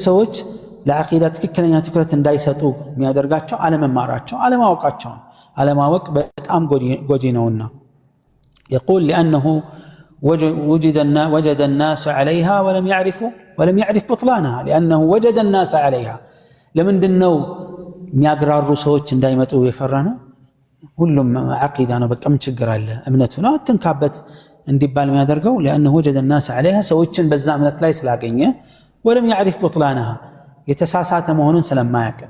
ሰዎች ለዓቂዳ ትክክለኛ ትኩረት እንዳይሰጡ የሚያደርጋቸው አለመማራቸው፣ አለማወቃቸው ነው። አለማወቅ በጣም ጎጂ ነውና يقول لأنه وجد الناس عليها ولم يعرفوا ولم يعرف بطلانها لأنه وجد الناس عليها። ለምንድን ነው የሚያግራሩ ሰዎች እንዳይመጡ የፈራ ነው? ሁሉም ዓቂዳ ነው፣ በቃ ምን ችግር አለ፣ እምነቱ ነው አትንካበት እንዲባል የሚያደርገው لأنه وجد الناس عليها ሰዎችን በዛ እምነት ላይ ስላገኘ ولم يعرف بطلانها የተሳሳተ መሆኑን ስለማያውቅ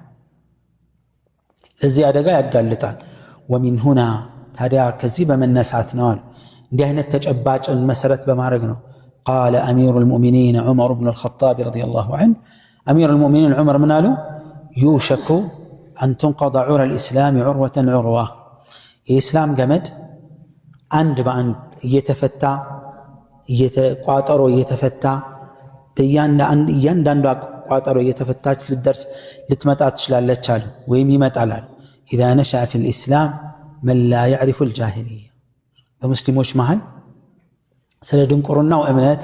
ለዚህ አደጋ ያጋልጣል። ومن هنا ታዲያ ከዚህ በመነሳት ነው አሉ፣ እንዲህ አይነት ተጨባጭን መሰረት በማድረግ ነው። قال أمير المؤمنين عمر بن الخطاب رضي الله عنه፣ أمير المؤمنين ዑመር ምን አሉ? يوشك أن تنقض عرى الإسلام عروة عروة፣ የኢስላም ገመድ አንድ በአንድ እየተፈታ፣ ቋጠሮ እየተፈታ፣ እያንዳንዷ ቋጠሮ እየተፈታች ልትደርስ ልትመጣ ትችላለች አሉ፣ ወይም ይመጣል አሉ። إذا نشأ في الإسلام من لا يعرف الجاهلية፣ በሙስሊሞች መሃል ስለ ድንቁርናው እምነት፣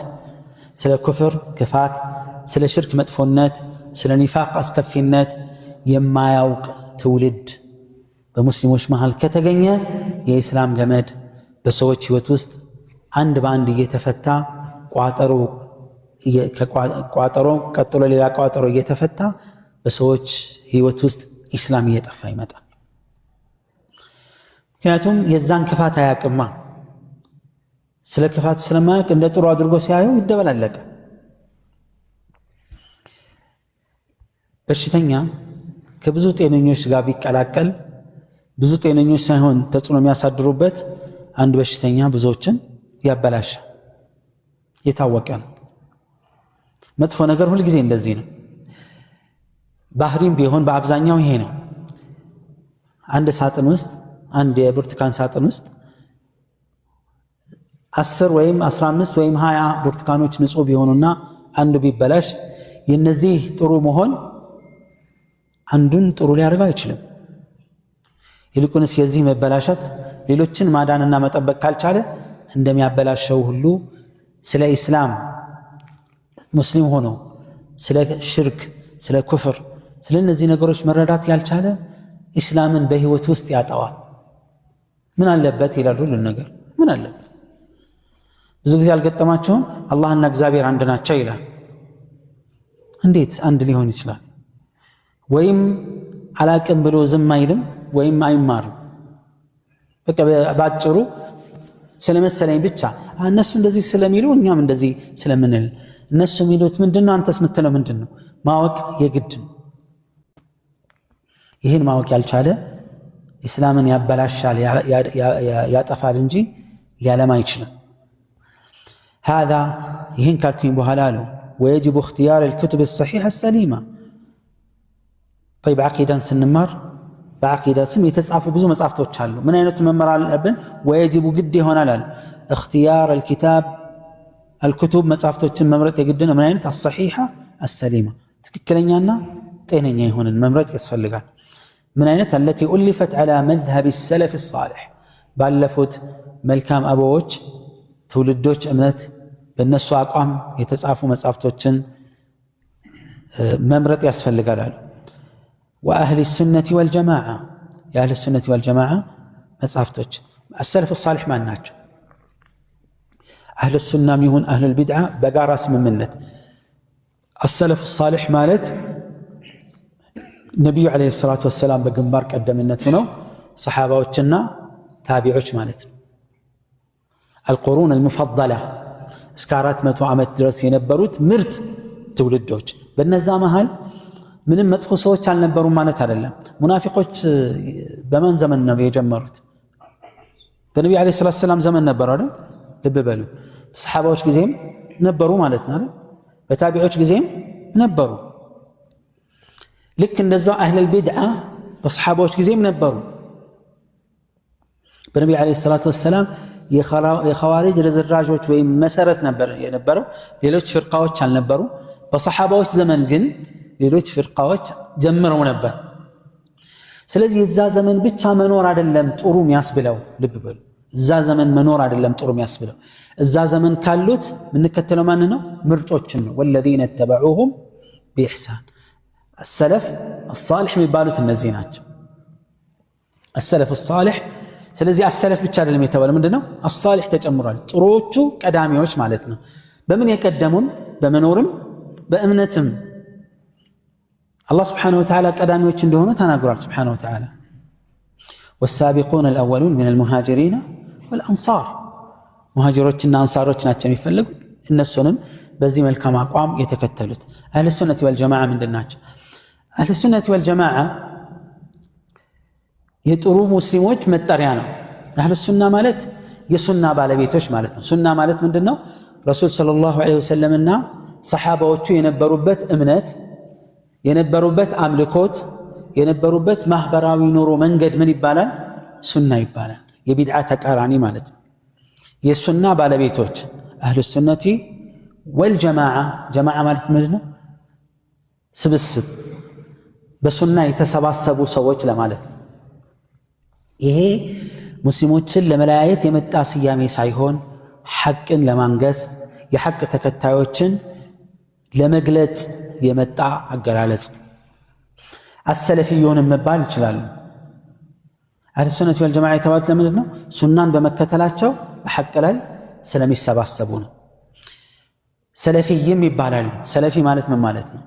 ስለ ኩፍር ክፋት፣ ስለ ሽርክ መጥፎነት፣ ስለ ኒፋቅ አስከፊነት የማያውቅ ትውልድ በሙስሊሞች መሃል ከተገኘ የኢስላም ገመድ በሰዎች ህይወት ውስጥ አንድ በአንድ እየተፈታ፣ ቋጠሮ ቀጥሎ ሌላ ቋጠሮ እየተፈታ በሰዎች ህይወት ውስጥ ኢስላም እየጠፋ ይመጣል። ምክንያቱም የዛን ክፋት አያውቅማ። ስለ ክፋት ስለማያውቅ እንደ ጥሩ አድርጎ ሲያየው ይደበላለቀ። በሽተኛ ከብዙ ጤነኞች ጋር ቢቀላቀል ብዙ ጤነኞች ሳይሆን ተጽዕኖ የሚያሳድሩበት አንድ በሽተኛ ብዙዎችን ያበላሻል። የታወቀ ነው። መጥፎ ነገር ሁልጊዜ እንደዚህ ነው። ባህሪም ቢሆን በአብዛኛው ይሄ ነው። አንድ ሳጥን ውስጥ፣ አንድ የብርቱካን ሳጥን ውስጥ 10 ወይም 15 ወይም 20 ብርቱካኖች ንጹህ ቢሆኑና አንዱ ቢበላሽ የነዚህ ጥሩ መሆን አንዱን ጥሩ ሊያደርገው አይችልም። ይልቁንስ የዚህ መበላሸት ሌሎችን ማዳንና መጠበቅ ካልቻለ እንደሚያበላሸው ሁሉ ስለ ኢስላም ሙስሊም ሆኖ ስለ ሽርክ፣ ስለ ኩፍር፣ ስለ እነዚህ ነገሮች መረዳት ያልቻለ ኢስላምን በህይወት ውስጥ ያጠዋል። ምን አለበት ይላል ሁሉን ነገር ምን አለበት። ብዙ ጊዜ አልገጠማቸውም? አላህና እግዚአብሔር አንድ ናቸው ይላል። እንዴት አንድ ሊሆን ይችላል? ወይም አላቅም ብሎ ዝም አይልም ወይም አይማርም። በቃ ባጭሩ ስለመሰለኝ ብቻ፣ እነሱ እንደዚህ ስለሚሉ እኛም እንደዚህ ስለምንል፣ እነሱ የሚሉት ምንድን ነው? አንተስ የምትለው ምንድን ነው? ማወቅ የግድ ነው። ይህን ማወቅ ያልቻለ ኢስላምን ያበላሻል፣ ያጠፋል እንጂ ሊያለም አይችልም። هذا ይህን ካልኩኝ በኋላ አሉ ويجب اختيار الكتب الصحيحة السليمة። طيب ዓቂዳን ስንማር በዓቂዳ ስም የተጻፉ ብዙ መጽሐፍቶች አሉ። ምን አይነቱ መማር አለብን? ويجب ግድ ይሆናል አሉ اختيار الكتاب الكتب መጽሐፍቶችን መምረጥ የግድ ነው። ምን አይነት? الصحيحة السليمة ትክክለኛና ጤነኛ የሆነን መምረጥ ያስፈልጋል። ምን አይነት? التي ألفت على مذهب السلف الصالح ባለፉት መልካም አበዎች ትውልዶች እምነት በእነሱ አቋም የተጻፉ መጽሐፍቶችን መምረጥ ያስፈልጋል አሉ። وأهل السنة والجماعة የ أهل السنة والجماعة መጽሐፍቶች። السلف الصالح ማን ናቸው? أهل السنة ም ይሁን أهل البدعة በጋራ ስምምነት السلف الصالح ማለት ነቢዩ عليه الصلاة والسلام በግንባር ቀደምነት ሆነው ሰሓባዎችና ታቢዖች ማለት ነው። القرون المفضلة እስከ 400 ዓመት ድረስ የነበሩት ምርጥ ትውልዶች። በነዛ መሃል ምንም መጥፎ ሰዎች አልነበሩም ማለት አይደለም። ሙናፊቆች በማን ዘመን ነው የጀመሩት? በነቢዩ عليه الصلاة والسلام ዘመን ነበሩ አይደል? ልብ በሉ። በሰሓባዎች ጊዜም ነበሩ ማለት ነው አይደል? በታቢዖች ጊዜም ነበሩ። ልክ እንደዛው أهل البدعة በሰሓባዎች ጊዜም ነበሩ። በነቢዩ عليه الصلاة والسلام የኸዋሪጅ ርዝራዦች ወይም መሰረት ነበር የነበረው። ሌሎች ፍርቃዎች አልነበሩ። በሰሓባዎች ዘመን ግን ሌሎች ፍርቃዎች ጀምረው ነበር። ስለዚህ የዛ ዘመን ብቻ መኖር አይደለም ጥሩ የሚያስብለው። ልብ በሉ። እዛ ዘመን መኖር አይደለም ጥሩ የሚያስብለው። እዛ ዘመን ካሉት የምንከተለው ማን ነው? ምርጦችን ነው። والذين اتبعوهم بإحسان። السلف الصالح የሚባሉት እነዚህ ናቸው። السلف الصالح። ስለዚህ السلف ብቻ አይደለም የተባለው፣ ምንድን ነው? الصالح ተጨምሯል። ጥሩዎቹ ቀዳሚዎች ማለት ነው። በምን የቀደሙን? በመኖርም በእምነትም አላህ سبحانه وتعالى ቀዳሚዎች እንደሆኑ ተናግሯል። سبحانه وتعالى والسابقون الأولون من المهاجرين والأنصار፣ ሙሃጅሮችና አንሳሮች ናቸው የሚፈለጉት። እነሱንም በዚህ መልካም አቋም የተከተሉት። أهل السنة والجماعة ምንድን ናቸው? أهل السنة والجماعة የጥሩ ሙስሊሞች መጠሪያ ነው። أهل السنة ማለት የሱና ባለቤቶች ማለት ነው። ሱና ማለት ምንድን ነው? ረሱል صلى الله عليه وسلم ና ሰሓባዎቹ የነበሩበት እምነት፣ የነበሩበት አምልኮት፣ የነበሩበት ማህበራዊ ኑሮ መንገድ ምን ይባላል? ሱና ይባላል። የቢድዓ ተቃራኒ ማለት ነው። የሱና ባለቤቶች أهل السنة والجماعة። ጀማዓ ማለት ምንድን ነው? ስብስብ፣ በሱና የተሰባሰቡ ሰዎች ለማለት ነው። ይሄ ሙስሊሞችን ለመለያየት የመጣ ስያሜ ሳይሆን ሐቅን ለማንገስ፣ የሐቅ ተከታዮችን ለመግለጽ የመጣ አገላለጽ። አሰለፊዩን መባል ይችላሉ። አህለ ሱነት ወልጀማዓ የተባሉት ለምንድን ነው? ሱናን በመከተላቸው በሐቅ ላይ ስለሚሰባሰቡ ነው። ሰለፊይም ይባላሉ። ሰለፊ ማለት ምን ማለት ነው?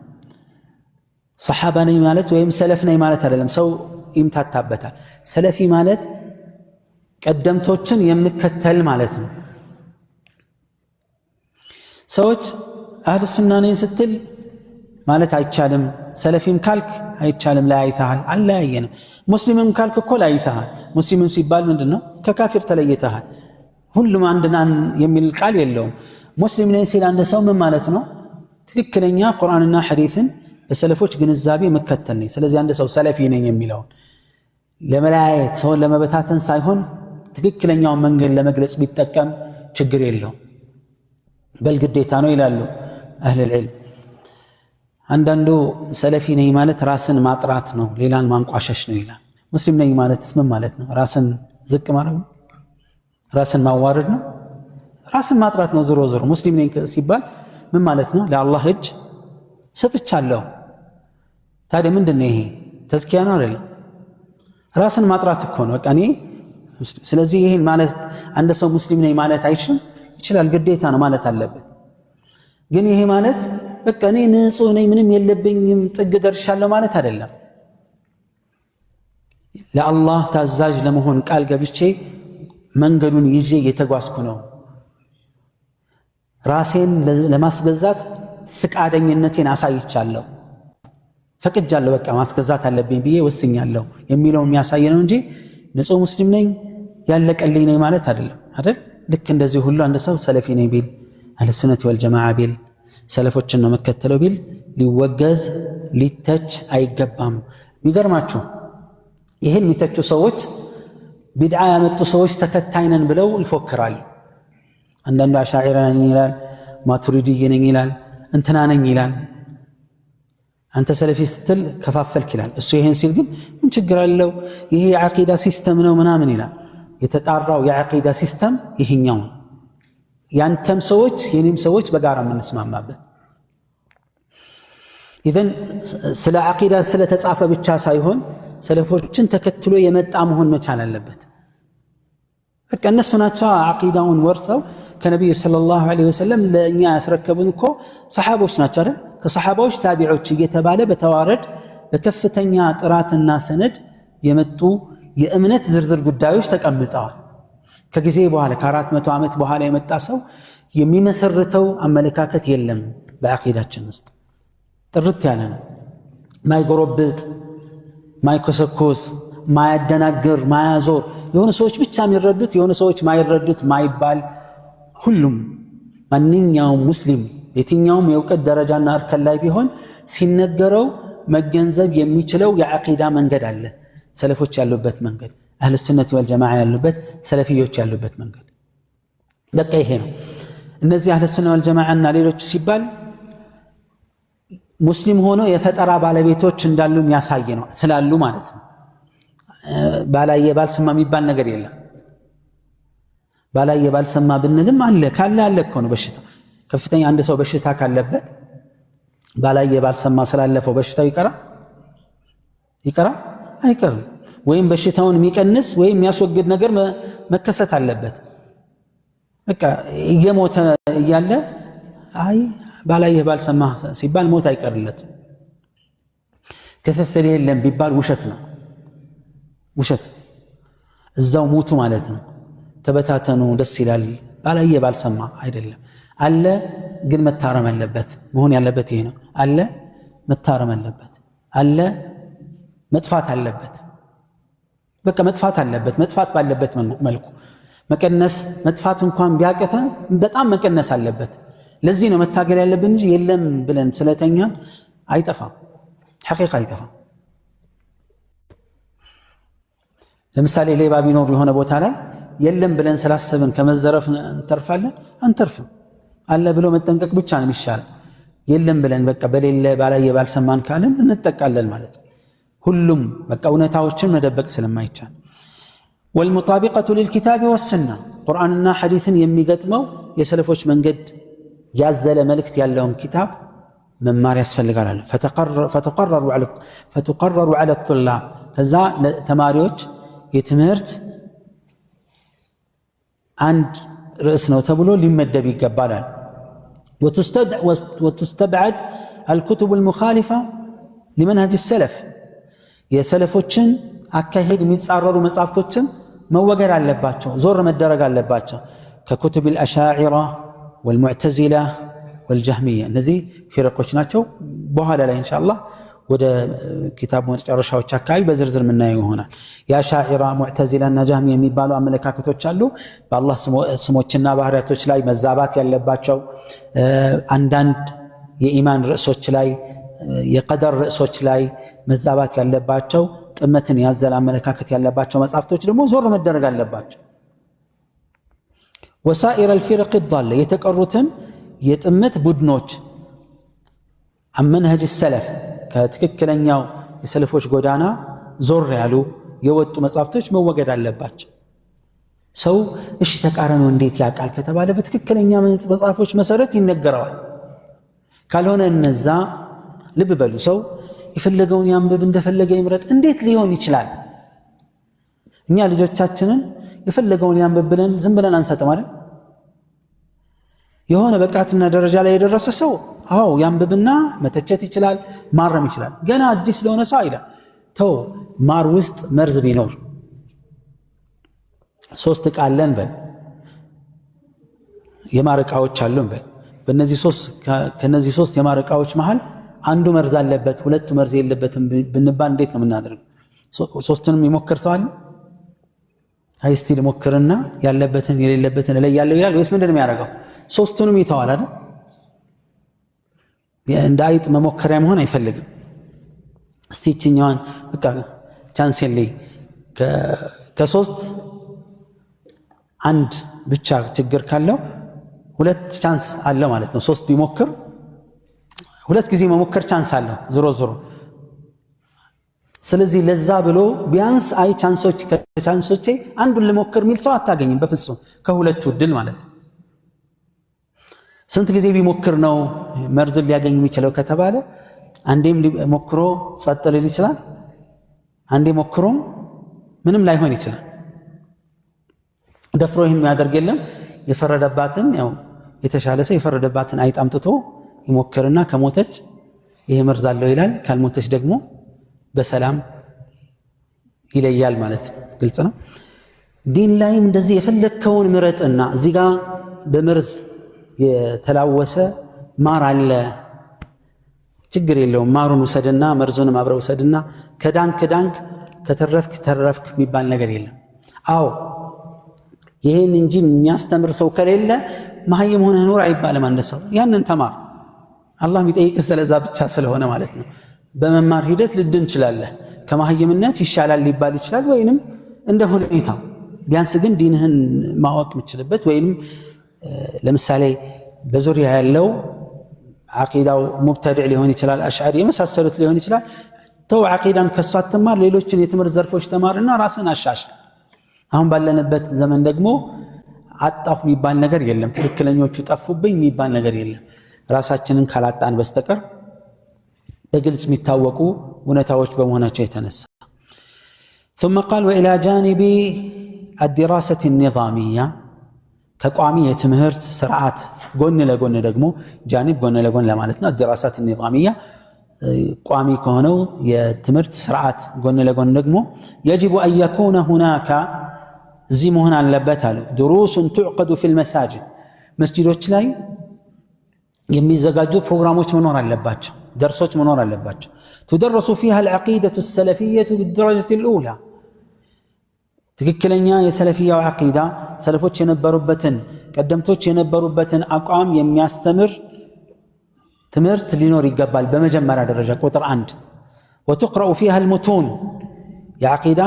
ሰሓባ ነኝ ማለት ወይም ሰለፍ ነኝ ማለት አይደለም። ሰው ይምታታበታል። ሰለፊ ማለት ቀደምቶችን የምከተል ማለት ነው። ሰዎች አህል ሱና ነኝ ስትል ማለት አይቻልም። ሰለፊም ካልክ አይቻልም፣ ለያይተሃል። አለያየንም። ሙስሊምም ካልክ እኮ ለያይተሃል። ሙስሊምም ሲባል ምንድን ነው? ከካፊር ተለይተሃል። ሁሉም አንድ የሚል ቃል የለውም። ሙስሊም ነኝ ሲል አንድ ሰው ምን ማለት ነው? ትክክለኛ ቁርአንና ሐዲስን በሰለፎች ግንዛቤ መከተል ነኝ። ስለዚህ አንድ ሰው ሰለፊ ነኝ የሚለውን ለመለያየት፣ ሰውን ለመበታተን ሳይሆን ትክክለኛውን መንገድ ለመግለጽ ቢጠቀም ችግር የለውም። በል ግዴታ ነው ይላሉ أهل العلم። አንዳንዱ ሰለፊ ነኝ ማለት ራስን ማጥራት ነው፣ ሌላን ማንቋሸሽ ነው ይላል። ሙስሊም ነኝ ማለትስ ምን ማለት ነው? ራስን ዝቅ ማድረግ ነው? ራስን ማዋረድ ነው? ራስን ማጥራት ነው። ዞሮ ዞሮ ሙስሊም ነኝ ሲባል ምን ማለት ነው? ለአላህ እጅ ሰጥቻለሁ። ታዲያ ምንድን ነው ይሄ? ተዝኪያ ነው አይደለም? ራስን ማጥራት እኮ ነው። በቃ እኔ ስለዚህ ይሄን ማለት አንድ ሰው ሙስሊም ነኝ ማለት አይችልም? ይችላል፣ ግዴታ ነው ማለት አለበት። ግን ይሄ ማለት በቃ እኔ ንጹህ ነኝ፣ ምንም የለብኝም፣ ጥግ ደርሻለሁ ማለት አይደለም። ለአላህ ታዛዥ ለመሆን ቃል ገብቼ መንገዱን ይዤ እየተጓዝኩ ነው። ራሴን ለማስገዛት ፍቃደኝነቴን አሳይቻለሁ፣ ፈቅጃለሁ፣ በቃ ማስገዛት አለብኝ ብዬ ወስኛለሁ የሚለው የሚያሳይ ነው እንጂ ንጹህ ሙስሊም ነኝ ያለቀልኝ ነኝ ማለት አይደለም። አይደል? ልክ እንደዚህ ሁሉ አንድ ሰው ሰለፊ ነኝ ቢል፣ أهل السنة والجماعة ቢል፣ ሰለፎችን ነው መከተለው ቢል ሊወገዝ ሊተች አይገባም። የሚገርማችሁ ይህን የሚተቹ ሰዎች ቢድዓ ያመጡ ሰዎች ተከታይ ነን ብለው ይፎክራሉ። አንዳንዱ አሻዒራ ነኝ ይላል፣ ማቱሪድይ ነኝ ይላል፣ እንትና ነኝ ይላል። አንተ ሰለፊ ስትል ከፋፈልክ ይላል። እሱ ይሄን ሲል ግን ምን ችግር አለው? ይሄ የዓቂዳ system ነው ምናምን ይላል። የተጣራው የዓቂዳ system ይሄኛው፣ ያንተም ሰዎች የኔም ሰዎች በጋራ የምንስማማበት። إذن ስለ ዓቂዳ ስለተጻፈ ብቻ ሳይሆን ሰለፎችን ተከትሎ የመጣ መሆን መቻል አለበት። በቃ እነሱ ናቸው ዓቂዳውን ወርሰው ከነቢዩ صلى الله عليه وسلم ለእኛ ያስረከቡን እኮ ሰሓቦች ናቸው አይደል? ከሰሓባዎች ታቢዖች እየተባለ በተዋረድ በከፍተኛ ጥራትና ሰነድ የመጡ የእምነት ዝርዝር ጉዳዮች ተቀምጠዋል። ከጊዜ በኋላ ከ400 ዓመት በኋላ የመጣ ሰው የሚመሰርተው አመለካከት የለም። በዓቂዳችን ውስጥ ጥርት ያለ ነው። ማይጎረብጥ፣ ማይኮሰኮስ፣ ማያደናግር፣ ማያዞር፣ የሆኑ ሰዎች ብቻ የሚረዱት የሆኑ ሰዎች ማይረዱት ማይባል፣ ሁሉም ማንኛውም ሙስሊም የትኛውም የእውቀት ደረጃና እርከን ላይ ቢሆን ሲነገረው መገንዘብ የሚችለው የዓቂዳ መንገድ አለ። ሰለፎች ያሉበት መንገድ፣ أهل السنة والجماعة ያሉበት፣ ሰለፊዮች ያሉበት መንገድ በቃ ይሄ ነው። እነዚህ أهل السنة والجماعة እና ሌሎች ሲባል ሙስሊም ሆኖ የፈጠራ ባለቤቶች እንዳሉ የሚያሳይ ነው ስላሉ ማለት ነው። ባላየ ባልሰማ የሚባል ነገር የለም። ባላየ ባልሰማ ብንልም አለ፣ ካለ አለ እኮ ነው በሽታ። ከፍተኛ አንድ ሰው በሽታ ካለበት ባላየ ባልሰማ ስላለፈው በሽታው ይቀራል ይቀራል? አይቀርም። ወይም በሽታውን የሚቀንስ ወይም የሚያስወግድ ነገር መከሰት አለበት። በቃ እየሞተ እያለ አይ ባላየህ ባልሰማ ሲባል ሞት አይቀርለትም። ክፍፍል የለም ቢባል ውሸት ነው፣ ውሸት እዛው ሙቱ ማለት ነው። ተበታተኑ ደስ ይላል። ባላየ ባልሰማ አይደለም። አለ ግን መታረም አለበት። መሆን ያለበት ይሄ ነው። አለ መታረም አለበት። አለ መጥፋት አለበት። በቃ መጥፋት አለበት። መጥፋት ባለበት መልኩ መቀነስ፣ መጥፋት እንኳን ቢያቅተን በጣም መቀነስ አለበት። ለዚህ ነው መታገል ያለብን እንጂ የለም ብለን ስለተኛን አይጠፋም። ሐቂቃ አይጠፋም። ለምሳሌ ሌባ ቢኖር የሆነ ቦታ ላይ የለም ብለን ስላሰብን ከመዘረፍ እንተርፋለን? አንተርፍም። አለ ብሎ መጠንቀቅ ብቻ ነው የሚሻለው። የለም ብለን በቃ በሌለ ባላየ ባልሰማን ካልን እንጠቃለን ማለት ነው። ሁሉም በቃ እውነታዎችን መደበቅ ስለማይቻል والمطابقة للكتاب والسنة ቁርአንና ሐዲስን የሚገጥመው የሰለፎች መንገድ ያዘለ መልእክት ያለውን ኪታብ መማር ያስፈልጋል አለ። فتقرر على الطلاب ከዛ ተማሪዎች የትምህርት አንድ ርዕስ ነው ተብሎ ሊመደብ ይገባላል። وتستبعد الكتب المخالفة لمنهج السلف የሰለፎችን አካሄድ የሚጻረሩ መጽሐፍቶችም መወገድ አለባቸው፣ ዞር መደረግ አለባቸው። ككتب الأشاعرة والمعتزلة والجهمية እነዚህ ፊረቆች ናቸው። በኋላ ላይ ኢንሻአላህ ወደ ኪታቡ መጨረሻዎች አካባቢ በዝርዝር የምናየው ይሆናል። የአሻዒራ ሙዕተዚላ እና ጃህሚያ የሚባሉ አመለካከቶች አሉ። በአላህ ስሞችና ባህሪያቶች ላይ መዛባት ያለባቸው፣ አንዳንድ የኢማን ርዕሶች ላይ፣ የቀደር ርዕሶች ላይ መዛባት ያለባቸው፣ ጥመትን ያዘለ አመለካከት ያለባቸው መጽሐፍቶች ደግሞ ዞር መደረግ አለባቸው። وسائر الفرق الضالة የተቀሩትም የጥመት ቡድኖች عن منهج السلف ከትክክለኛው የሰለፎች ጎዳና ዞር ያሉ የወጡ መጽሐፍቶች መወገድ አለባቸው። ሰው እሺ ተቃረነው እንዴት ያውቃል ከተባለ በትክክለኛ መጽሐፎች መሰረት ይነገረዋል። ካልሆነ እነዛ ልብ በሉ፣ ሰው የፈለገውን ያንብብ እንደፈለገ ይምረጥ እንዴት ሊሆን ይችላል? እኛ ልጆቻችንን የፈለገውን ያንብብ ብለን ዝም ብለን አንሰጥም አይደል? የሆነ ብቃትና ደረጃ ላይ የደረሰ ሰው አዎ ያንብብና መተቸት ይችላል፣ ማረም ይችላል። ገና አዲስ ለሆነ ሰው አይደል፣ ተው ማር ውስጥ መርዝ ቢኖር ሶስት ዕቃ አለን በል፣ የማር ዕቃዎች አሉን በል። በእነዚህ ሶስት ከነዚህ ሶስት የማር ዕቃዎች መሃል አንዱ መርዝ አለበት፣ ሁለቱ መርዝ የለበትም ብንባል እንዴት ነው የምናደርገው? ሶስቱንም ይሞክር ሰው አለ? አይ እስቲ ልሞክርና ያለበትን የሌለበትን እለያለሁ ይላል ወይስ ምንድን ነው የሚያደርገው? ሶስቱንም ይተዋል አይደል? እንደ አይጥ መሞከሪያ መሆን አይፈልግም። እስቲ ይችኛዋን በቃ chance ልይ፣ ከሶስት አንድ ብቻ ችግር ካለው ሁለት chance አለው ማለት ነው። ሶስት ቢሞክር ሁለት ጊዜ መሞከር chance አለው ዞሮ ዞሮ። ስለዚህ ለዛ ብሎ ቢያንስ አይ chance ኦች ከ chance ኦቼ አንዱን ልሞክር የሚል ሰው አታገኝም በፍጹም ከሁለቱ እድል ማለት ነው። ስንት ጊዜ ቢሞክር ነው መርዙን ሊያገኝ የሚችለው ከተባለ አንዴም ሞክሮ ጸጥ ሊል ይችላል። አንዴ ሞክሮም ምንም ላይሆን ይችላል። ደፍሮ ይህን የሚያደርግ የለም። የፈረደባትን ያው የተሻለ ሰው የፈረደባትን አይጥ አምጥቶ ይሞክርና ከሞተች ይሄ መርዝ አለው ይላል። ካልሞተች ደግሞ በሰላም ይለያል ማለት ነው። ግልጽ ነው። ዲን ላይም እንደዚህ የፈለግከውን ምረጥና እዚህ ጋር በመርዝ የተላወሰ ማር አለ፣ ችግር የለውም። ማሩን ውሰድና መርዙንም አብረህ ውሰድና ከዳንክ ዳንክ፣ ከተረፍክ ተረፍክ የሚባል ነገር የለም። አዎ ይህን እንጂ የሚያስተምር ሰው ከሌለ መሀይም ሆነህ ኑር አይባልም። አንድ ሰው ያንን ተማር፣ አላህ የሚጠይቅህ ስለዛ ብቻ ስለሆነ ማለት ነው። በመማር ሂደት ልድን ትችላለህ። ከመሀይምነት ይሻላል ሊባል ይችላል፣ ወይንም እንደ ሁኔታው ቢያንስ ግን ዲንህን ማወቅ የምችልበት ወይንም ለምሳሌ በዙሪያ ያለው ዓቂዳው ሙብተድዕ ሊሆን ይችላል፣ አሽዓሪ የመሳሰሉት ሊሆን ይችላል። ተው ዓቂዳን ከሷ አትማር፣ ሌሎችን የትምህርት ዘርፎች ተማርና ራስን አሻሽል። አሁን ባለንበት ዘመን ደግሞ አጣሁ የሚባል ነገር የለም። ትክክለኞቹ ጠፉብኝ የሚባል ነገር የለም። ራሳችንን ካላጣን በስተቀር በግልጽ የሚታወቁ እውነታዎች በመሆናቸው የተነሳ። ثم قال وإلى جانب الدراسة النظامية ከቋሚ የትምህርት ስርዓት ጎን ለጎን ደግሞ፣ جانب ጎን ለጎን ለማለት ነው። الدراسات النظامية ቋሚ ከሆነው የትምህርት ስርዓት ጎን ለጎን ደግሞ يجب أن يكون هناك እዚህ መሆን አለበት አሉ دروس تعقد في المساجد መስጂዶች ላይ የሚዘጋጁ ፕሮግራሞች መኖር አለባቸው፣ ደርሶች መኖር አለባቸው። تدرس فيها العقيدة السلفية بالدرجة الأولى ትክክለኛ የሰለፊያው ዓቂዳ፣ ሰለፎች የነበሩበትን፣ ቀደምቶች የነበሩበትን አቋም የሚያስተምር ትምህርት ሊኖር ይገባል። በመጀመሪያ ደረጃ ቁጥር አንድ። وتقرأ فيها المتون የዓቂዳ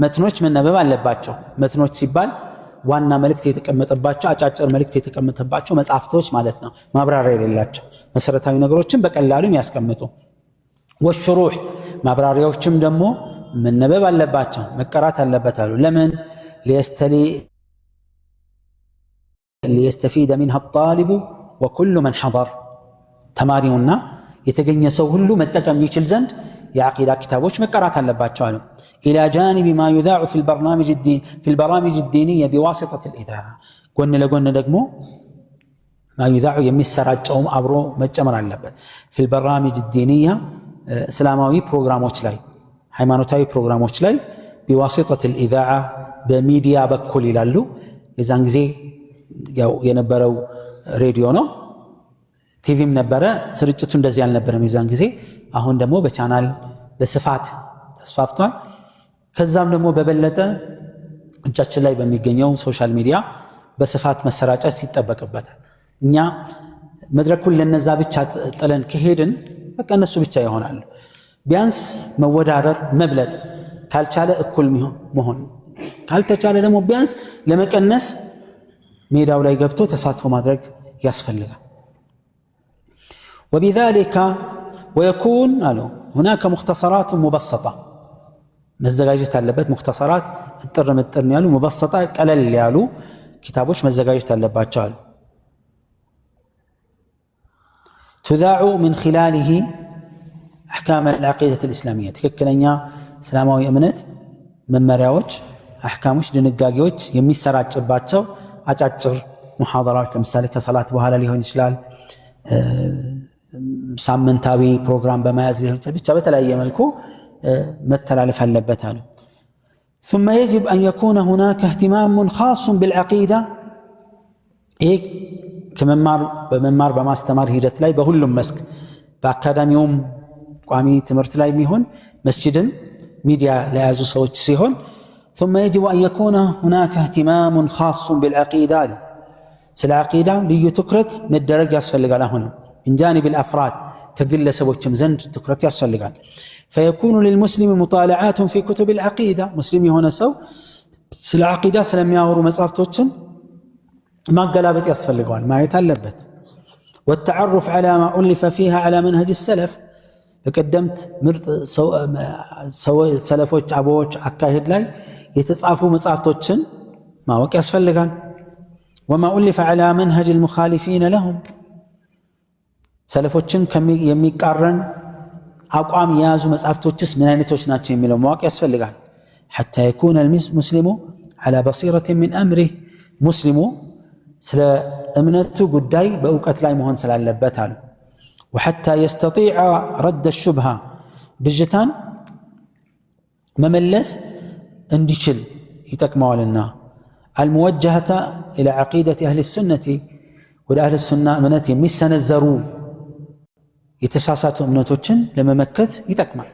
መትኖች መነበብ አለባቸው። መትኖች ሲባል ዋና መልእክት የተቀመጠባቸው፣ አጫጭር መልእክት የተቀመጠባቸው መጽሐፍቶች ማለት ነው። ማብራሪያ የሌላቸው መሰረታዊ ነገሮችን በቀላሉ የሚያስቀምጡ። والشروح ማብራሪያዎችም ደግሞ መነበብ አለባቸው፣ መቀራት አለበት አሉ። ለምን? ليستفيد منها الطالب وكل من حضر ተማሪውና የተገኘ ሰው ሁሉ መጠቀም ይችል ዘንድ የዓቂዳ ኪታቦች መቀራት አለባቸው አሉ። إلى جانب ما يذاع في البرامج الدينية بواسطة الإذاعة ጎን ለጎን ደግሞ ما يذاع የሚሰራጨውም አብሮ መጨመር አለበት። في البرامج الدينية እስላማዊ ፕሮግራሞች ላይ፣ ሃይማኖታዊ ፕሮግራሞች ላይ بواسطة الإذاعة በሚዲያ በኩል ይላሉ። የዛን ጊዜ ያው የነበረው ሬዲዮ ነው። ቲቪም ነበረ። ስርጭቱ እንደዚህ አልነበረም የዛን ጊዜ። አሁን ደግሞ በቻናል በስፋት ተስፋፍቷል። ከዛም ደግሞ በበለጠ እጃችን ላይ በሚገኘው social media በስፋት መሰራጨት ይጠበቅበታል። እኛ መድረኩን ለነዛ ብቻ ጥለን ከሄድን በቃ እነሱ ብቻ ይሆናሉ። ቢያንስ መወዳደር፣ መብለጥ ካልቻለ፣ እኩል መሆን ካልተቻለ ደግሞ ቢያንስ ለመቀነስ ሜዳው ላይ ገብቶ ተሳትፎ ማድረግ ያስፈልጋል። وبذلك ويكون አሉ هناك مختصرات مبسطة መዘጋጀት አለበት። مختصرات እጥር ምጥን ያሉ፣ مبسطة ቀለል ያሉ ኪታቦች መዘጋጀት አለባቸው አሉ። تذاع من خلاله أحكام العقيدة الإسلامية ትክክለኛ እስላማዊ እምነት መመሪያዎች፣ አሕካሞች፣ ድንጋጌዎች የሚሰራጭባቸው አጫጭር ሙሐደራዎች ለምሳሌ ከሰላት በኋላ ሊሆን ይችላል፣ ሳምንታዊ ፕሮግራም በመያዝ ሊሆን ይችላል። ብቻ በተለያየ መልኩ መተላለፍ አለበት አሉ። ثم يجب أن يكون هناك اهتمام خاص بالعقيدة ይህ ከመማር በመማር በማስተማር ሂደት ላይ በሁሉም መስክ፣ በአካዳሚውም ቋሚ ትምህርት ላይ የሚሆን መስጂድም ሚዲያ ለያዙ ሰዎች ሲሆን ثم يجب أن يكون هناك اهتمام خاص بالعقيدة አሉ። ስለ ዓቂዳ ልዩ ትኩረት መደረግ ያስፈልጋል። አሁንም من جانب الأفراد ከግለሰቦችም ዘንድ ትኩረት ያስፈልጋል። فيكون للمسلم مطالعات في كتب العقيدة ሙስሊም የሆነ ሰው ስለ ዓቂዳ ስለሚያወሩ መጽሐፍቶችን ማገላበጥ ያስፈልገዋል፣ ማየት አለበት። والتعرف على ما ألف فيها على منهج السلف በቀደምት ምርጥ ሰለፎች አበዎች አካሄድ ላይ የተጻፉ መጽሐፍቶችን ማወቅ ያስፈልጋል። وما ألف على منهج المخالفين لهم ሰለፎችን የሚቃረን አቋም የያዙ መጽሐፍቶችስ ምን አይነቶች ናቸው የሚለው ማወቅ ያስፈልጋል። حتى يكون المسلم على بصيرة من أمره ሙስሊሙ ስለ እምነቱ ጉዳይ በእውቀት ላይ መሆን ስላለበት አሉ። وحتى يستطيع رد الشبهة ብዥታን መመለስ እንዲችል ይጠቅመዋልና الموجهة إلى عقيدة أهل السنة ወደ አህል ሱና እምነት የሚሰነዘሩ የተሳሳቱ እምነቶችን ለመመከት ይጠቅማል።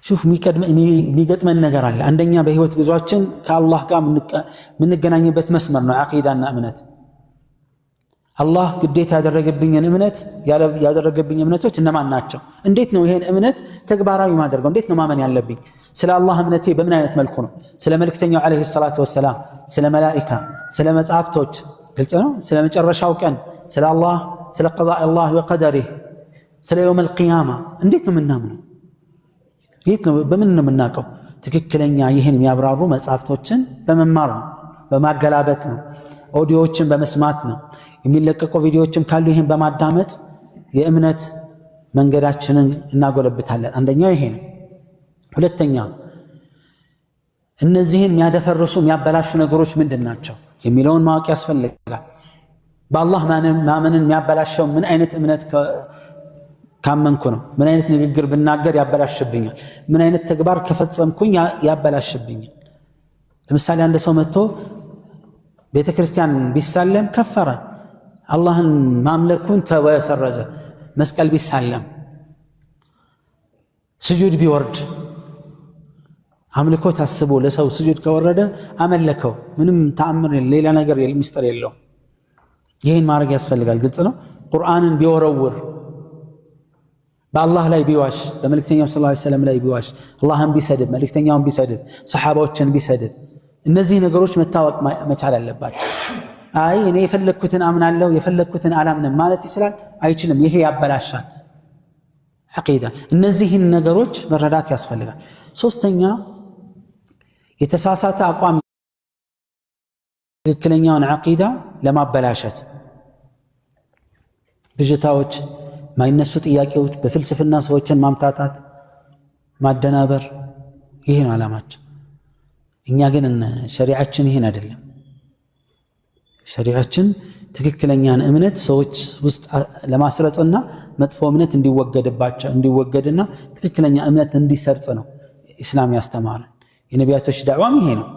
شوف የሚገጥመን ነገር አለ። አንደኛ በህይወት ጉዟችን ከአላህ ጋር የምንገናኝበት መስመር ነው ዓቂዳና እምነት። አላህ ግዴታ ያደረገብኝን እምነት፣ ያደረገብኝ እምነቶች እነማን ናቸው? እንዴት ነው ይሄን እምነት ተግባራዊ ማደርገው? እንዴት ነው ማመን ያለብኝ? ስለ አላህ እምነቴ በምን አይነት መልኩ ነው? ስለ መልእክተኛው عليه الصلاة والسلام፣ ስለ መላኢካ፣ ስለ መጽሐፍቶች ግልጽ ነው። ስለ መጨረሻው ቀን፣ ስለ አላህ፣ ስለ قضاء الله وقدره፣ ስለ يوم القيامة እንዴት ነው የምናምነው? የት ነው፣ በምን ነው የምናውቀው? ትክክለኛ ይህን የሚያብራሩ መጽሐፍቶችን በመማር ነው፣ በማገላበጥ ነው፣ ኦዲዮዎችን በመስማት ነው። የሚለቀቁ ቪዲዮዎችም ካሉ ይህን በማዳመጥ የእምነት መንገዳችንን እናጎለብታለን። አንደኛው ይሄ ነው። ሁለተኛ እነዚህን የሚያደፈርሱ የሚያበላሹ ነገሮች ምንድን ናቸው የሚለውን ማወቅ ያስፈልጋል። በአላህ ማመንን የሚያበላሸው ምን አይነት እምነት ካመንኩ ነው? ምን አይነት ንግግር ብናገር ያበላሽብኛል? ምን አይነት ተግባር ከፈጸምኩኝ ያበላሽብኛል? ለምሳሌ አንድ ሰው መጥቶ ቤተ ክርስቲያን ቢሳለም ከፈረ፣ አላህን ማምለኩን ተወሰረዘ። መስቀል ቢሳለም፣ ስጁድ ቢወርድ፣ አምልኮ ታስቦ ለሰው ስጁድ ከወረደ አመለከው። ምንም ተአምር ሌላ ነገር ሚስጥር የለውም። ይህን ማድረግ ያስፈልጋል። ግልጽ ነው። ቁርአንን ቢወረውር፣ በአላህ ላይ ቢዋሽ፣ በመልእክተኛው صلى الله عليه وسلم ላይ ቢዋሽ፣ አላህን ቢሰድብ፣ መልእክተኛውን ቢሰድብ፣ ሰሓባዎችን ቢሰድብ፣ እነዚህ ነገሮች መታወቅ መቻል አለባቸው። አይ እኔ የፈለግኩትን አምናለሁ የፈለግኩትን አላምንም ማለት ይችላል? አይችልም። ይሄ ያበላሻል ዐቂዳ። እነዚህን ነገሮች መረዳት ያስፈልጋል። ሶስተኛ የተሳሳተ አቋም ትክክለኛውን ዐቂዳ ለማበላሸት ብዥታዎች፣ ማይነሱ ጥያቄዎች፣ በፍልስፍና ሰዎችን ማምታታት፣ ማደናበር፣ ይሄ ነው ዓላማቸው። እኛ ግን ሸሪዓችን ይሄን አይደለም። ሸሪዓችን ትክክለኛን እምነት ሰዎች ውስጥ ለማስረጽና መጥፎ እምነት እንዲወገድባቸው እንዲወገድና ትክክለኛ እምነት እንዲሰርጽ ነው ኢስላም ያስተማረን። የነቢያቶች ዳዕዋም ይሄ ነው።